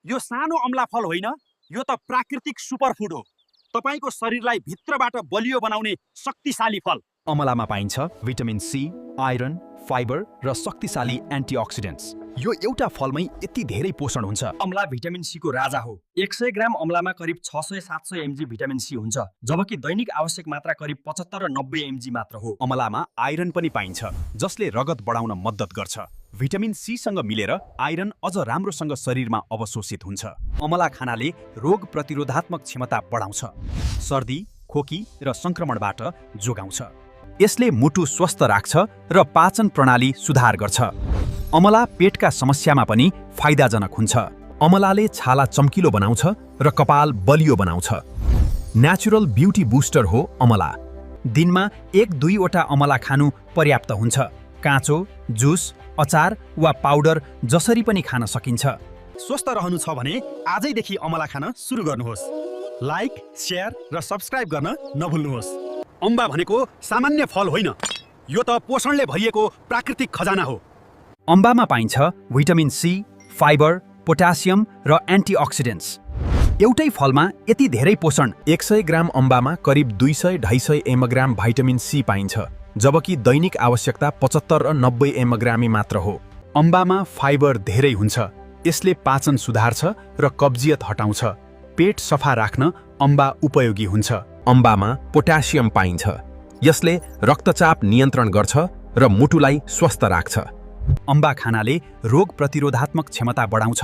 यो सानो अमला फल होइन, यो त प्राकृतिक सुपरफुड हो। तपाईँको शरीरलाई भित्रबाट बलियो बनाउने शक्तिशाली फल। अमलामा पाइन्छ भिटामिन सी, आइरन, फाइबर र शक्तिशाली एन्टिअक्सिडेन्ट्स। यो एउटा फलमै यति धेरै पोषण हुन्छ। अमला भिटामिन सी को राजा हो। 100 ग्राम अमलामा करिब 600-700 mg भिटामिन सी हुन्छ, जबकि दैनिक आवश्यक मात्रा करिब 75 र 90 mg मात्र हो। अमलामा आइरन पनि पाइन्छ, जसले रगत बढाउन मद्दत गर्छ। भिटामिन सी सँग मिलेर आइरन अझ राम्रोसँग शरीरमा अवशोषित हुन्छ। अमला खानाले रोग प्रतिरोधात्मक क्षमता बढाउँछ, सर्दी, खोकी र संक्रमणबाट जोगाउँछ। यसले मुटु स्वस्थ राख्छ र पाचन प्रणाली सुधार गर्छ। अमला पेटका समस्यामा पनि फाइदाजनक हुन्छ। अमलाले छाला चम्किलो बनाउँछ र कपाल बलियो बनाउँछ। नेचुरल ब्युटी बुस्टर हो अमला। दिनमा 1-2 वटा अमला खानु पर्याप्त हुन्छ। काँचो, जुस, अचार वा पाउडर जसरी पनि खान सकिन्छ। स्वस्थ रहनु छ भने आजैदेखि अमला खान सुरु गर्नुहोस्। लाइक, शेयर र सब्स्क्राइब गर्न नभुल्नुहोस्। अम्बा भनेको सामान्य फल होइन, यो त पोषणले भरिएको प्राकृतिक खजाना हो। अम्बामा पाइन्छ भिटामिन सी, फाइबर, पोटासियम र एन्टिअक्सिडेन्ट्स। एउटै फलमा यति धेरै पोषण। 100 ग्राम अम्बामा करिब 200-250 mg भिटामिन सी पाइन्छ, जबकि दैनिक आवश्यकता 75 र 90 mg मात्र हो। अम्बामा फाइबर धेरै हुन्छ, यसले पाचन सुधार्छ र कब्जियत हटाउँछ। पेट सफा राख्न अम्बा उपयोगी हुन्छ। अम्बामा पोटासियम पाइन्छ, यसले रक्तचाप नियन्त्रण गर्छ र मुटुलाई स्वस्थ राख्छ। अम्बा खानाले रोग प्रतिरोधात्मक क्षमता बढाउँछ,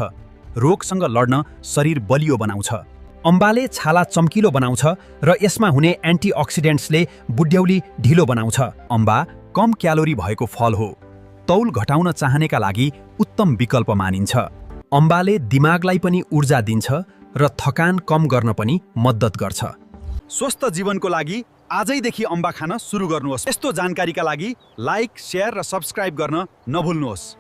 रोगसँग लड्न शरीर बलियो बनाउँछ। अम्बाले छाला चम्किलो बनाउँछ र यसमा हुने एन्टिअक्सिडेन्ट्सले बुढ्यौली ढिलो बनाउँछ। अम्बा कम क्यालोरी भएको फल हो, तौल घटाउन चाहनेका लागि उत्तम विकल्प मानिन्छ। अम्बाले दिमागलाई पनि ऊर्जा दिन्छ र थकान कम गर्न पनि मद्दत गर्छ। स्वस्थ जीवनको लागि आजैदेखि अम्बा खान सुरु गर्नुहोस्। यस्तो जानकारीका लागि लाइक, शेयर र सब्स्क्राइब गर्न नभुल्नुहोस्।